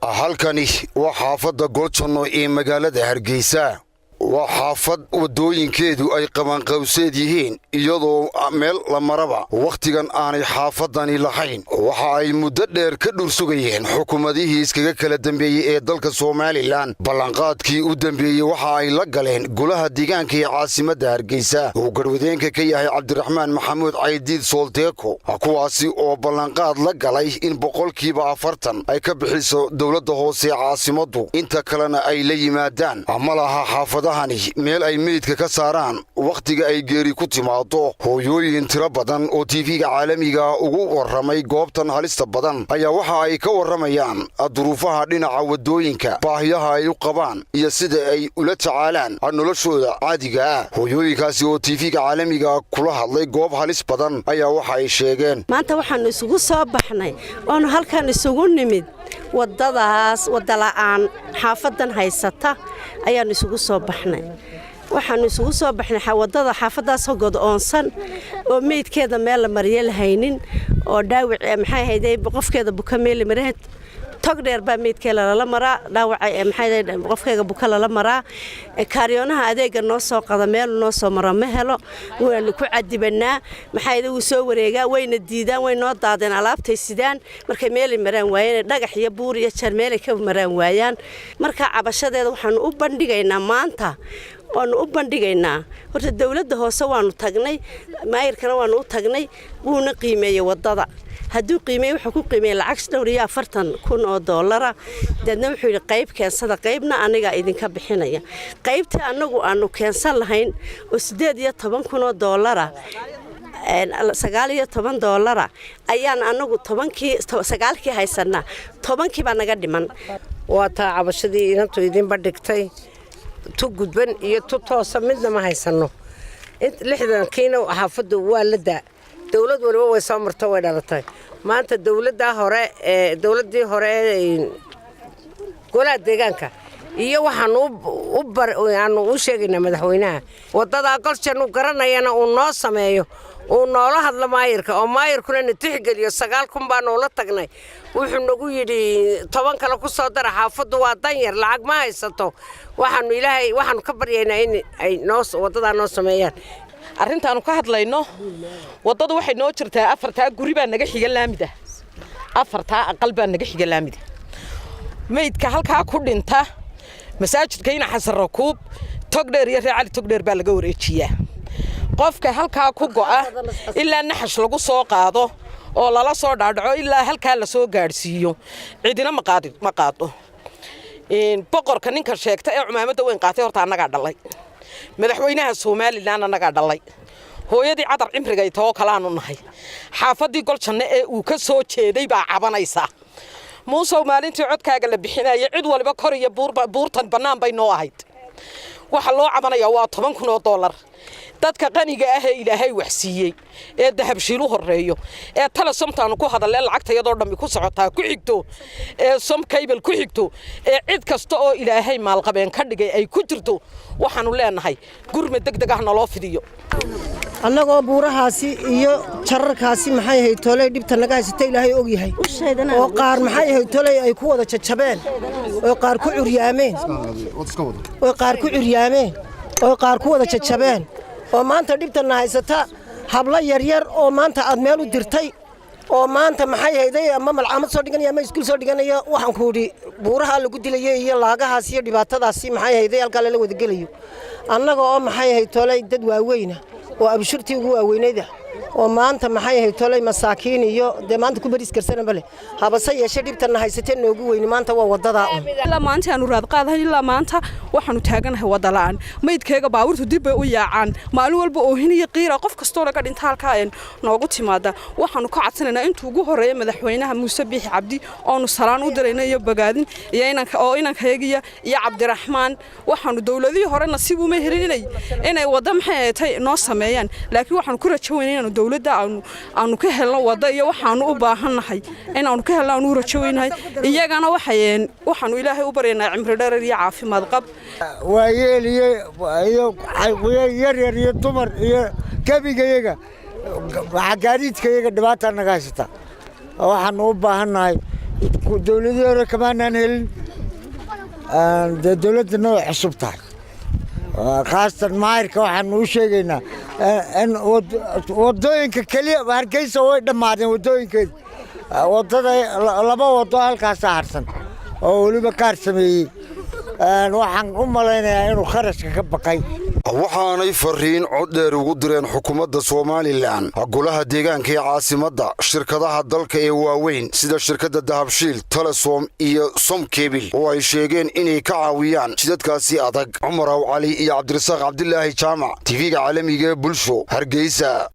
Halkani waa xaafadda Goljanno ee magaalada Hargeysa. Waa xaafad waddooyinkeedu ay qabanqawseed yihiin, iyadoo meel la maraba wakhtigan aanay xaafadani lahayn. Waxa ay muddo dheer ka dhursugayeen xukuumadihii iskaga kala dambeeyey ee dalka Somaliland. Ballanqaadkii u dambeeyey waxa ay la galeen golaha deegaanka ee caasimadda Hargeysa, uu garwadeenka ka yahay Cabdiraxmaan Maxamuud Caydiid Soolteeko, kuwaasi oo ballanqaad la galay in 40% ay ka bixiso dowladda hoose ee caasimaddu, inta kalena ay la yimaadaan. Ma laha xaafadaha meel ay meydka ka saaraan wakhtiga ay geeri ku timaado. Hooyooyin tiro badan oo TV-ga caalamiga ugu warramay goobtan halista badan ayaa waxa ay ka warramayaan duruufaha dhinaca waddooyinka, baahiyaha ay u qabaan iyo sida ay ula tacaalaan noloshooda caadiga ah. Hooyooyinkaasi oo TV-ga caalamiga kula hadlay goob halis badan ayaa waxa ay sheegeen: Maanta waxaannu isugu soo baxnay oonu halkan isugu nimid waddadaas, waddala'aan xaafadan haysata ayaannu isugu soo baxnay. Waxaannu isugu soo baxnay waddada xaafaddaasoo godoonsan oo meydkeeda meel la mariyo lahaynin, oo dhaawac, maxay ahayde, qofkeeda buka meel la mariya. Tog dheer baa meydkeeda lala maraa, dhaawaca, maxay, qofkeega buka lala maraa. Kaariyoonaha adeega noo soo qada meel noo soo maro ma helo, waanu ku cadibannaa. Maxaa wuu soo wareegaa, wayna diidaan, way noo daadeen alaabtay sidaan markay meelay maraan waayeen, dhagax iyo buur iyo jar meelay ka maraan waayaan. Marka cabashadeeda waxaanu u bandhigaynaa maanta, waanu u bandhigaynaa horta dowladda hoose. Waanu tagnay, maayirkana waanu u tagnay, wuuna qiimeeyey waddada. Hadduu qiimeeyey, wuxuu ku qiimeeyey lacag dhowr iyo 40 kun oo doolara. Deedna wuxuu yidhi: "Qayb keensada, qaybna anigaa idinka bixinaya." Qaybtii annagu aanu keensan lahayn oo 18 kun oo doolara, 19 doolara ayaan anagu tobankii, sagaalkii haysanaa, 10-kii baa naga dhiman. Waa taa cabashadii inantu idinba dhigtay. Tu gudban iyo tu toosa midna ma haysanno. 60-kiina xaafaddu waa la daa, dowlad waliba way soo marto, way dhalatay. Maanta dowladdaa hore ee dowladdii hore ee golaha deegaanka iyo waxaanu u sheegaynaa madaxweynaha waddadaa Goljannu garanayana uu noo sameeyo, uu noola hadlo maayirka, oo maayirkuna na tixgeliyo. 9,000 baa noola tagnay, wuxuu nagu yidhi: "10 kale ku soo dara." Xaafaddu waa danyar, lacag ma haysato. Waxaanu Ilaahay waxaanu ka baryaynaa in ay noo waddadaa noo sameeyaan. Arrintaanu ka hadlayno, waddadu waxay noo jirtaa afartaa guri baa naga xiga laamida, afartaa aqal baa naga xiga laamida. Meydka halkaa ku dhinta masaajidka Ina Xasan Rakuub, Togdheer iyo Reer Cali Togdheer baa laga wareejiyaa. Qofka halkaa ku go'a ilaa naxash lagu soo qaado oo lala soo dhaadhaco ilaa halkaa la soo gaadhsiiyo, cidina ma qaado. Boqorka ninka sheegta ee cumaamadda weyn qaatay horta annagaa dhalay. Madaxweynaha Somaliland annagaa dhalay. Hooyadii cadar cimrigay too kalaanu nahay. Xaafaddii Goljanno ee uu ka soo jeeday baa cabanaysa. Muusow, maalintii codkaaga la bixinaya cid waliba kor iyo buurtan bannaan bay noo ahayd. Waxa loo cabanayaa waa 10,000 oo dollar. Dadka qaniga ah ee Ilaahay wax siiyey ee Dahabshiilu horreeyo, ee Telesomtaanu ku hadallee lacagta iyadoo dhammi ku socotaa ku xigto, ee Somcable ku xigto, ee cid kasta oo Ilaahay maalqabeen ka dhigay ay ku jirto, waxaanu leenahay gurmad deg deg ah naloo fidiyo. Annagoo buurahaasi iyo jararkaasi, maxay ahayd tooley, dhibta naga haysata Ilaahay og yahay, oo qaar, maxay ahayd tooley, ay ku wada jajabeen, oo qaar ku curyaameen, oo qaar ku curyaameen, oo qaar ku wada jajabeen, oo maanta dhibtanna haysata hablo yaryar oo maanta aad meel u dirtay, oo maanta, maxay hayday, ama malcaamad soo dhiganaya ama iskuul soo dhiganaya, waxaan ku idhi buuraha lagu dilayay iyo laagahaas iyo dhibaatadaasi, maxay hayday, halkaa lala wada gelayo. Annaga oo, maxay ahayd tolay, dad waaweyna oo abshirtii ugu waaweynayda, oo maanta, maxay ahayd tolay, masaakiin iyo dee maanta ku bariis karsanaba leh, habase yeeshe dhibtanna haysatee noogu weyni maanta waa wadadaa un. Ilaa maanta aanu raadqaadahay, ilaa maanta waxaanu taaganahay wadda la'aan. Maydkeega baabuurtu dib bay u yaacaan maalin walba, oohin iyo qiira qof kastoo naga dhinta halkaa noogu timaada. Waxaanu ka codsanaynaa intuu ugu horreeya madaxweynaha Muuse Biixi Cabdi, oonu salaan u dirayna iyo bogaadin, iyo inanka oo inankayagiya iyo Cabdiraxmaan. Waxaanu dowladihii hore nasiib uma helin inay wadda, maxay ahatay, noo sameeyaan, laakiin waxaanu ku rajo weynay inaanu dowladda aanu ka helno wadda iyo waxaanu u baahannahay inaanu ka helno aanu u rajo weynahay. Iyagana waxay waxaanu Ilaahay u baryaynaa cimri dherer iyo caafimaad qab. Waayeel iyo yaryar iyo dumar iyo gebigayaga gaadiidkayaga dhibaataa naga haysata. Waxaanu u baahannahay Dowladihii hore kamaanaan helin. Dee dowladdana way cusub tahay. Khaasatan maayirka waxaanu u sheegaynaa in waddooyinka keliya Hargeysa way dhammaadeen waddooyinkeeda. Waddada laba waddo halkaasaa harsan oo weliba qaar sameeyey. Waxaan u malaynayaa inuu kharashka ka baqay. Waxaanay fariin cod dheer ugu direen xukuumadda Somaliland, golaha deegaanka ee caasimadda, shirkadaha dalka ee waaweyn sida shirkadda Dahabshiil, Telesom iyo Somcable, oo ay sheegeen inay ka caawiyaan jidadkaasi adag. Cumar Aw Cali iyo Cabdirasaaq Cabdilaahi Jaamac, TV-ga caalamiga ee Bulsho, Hargeysa.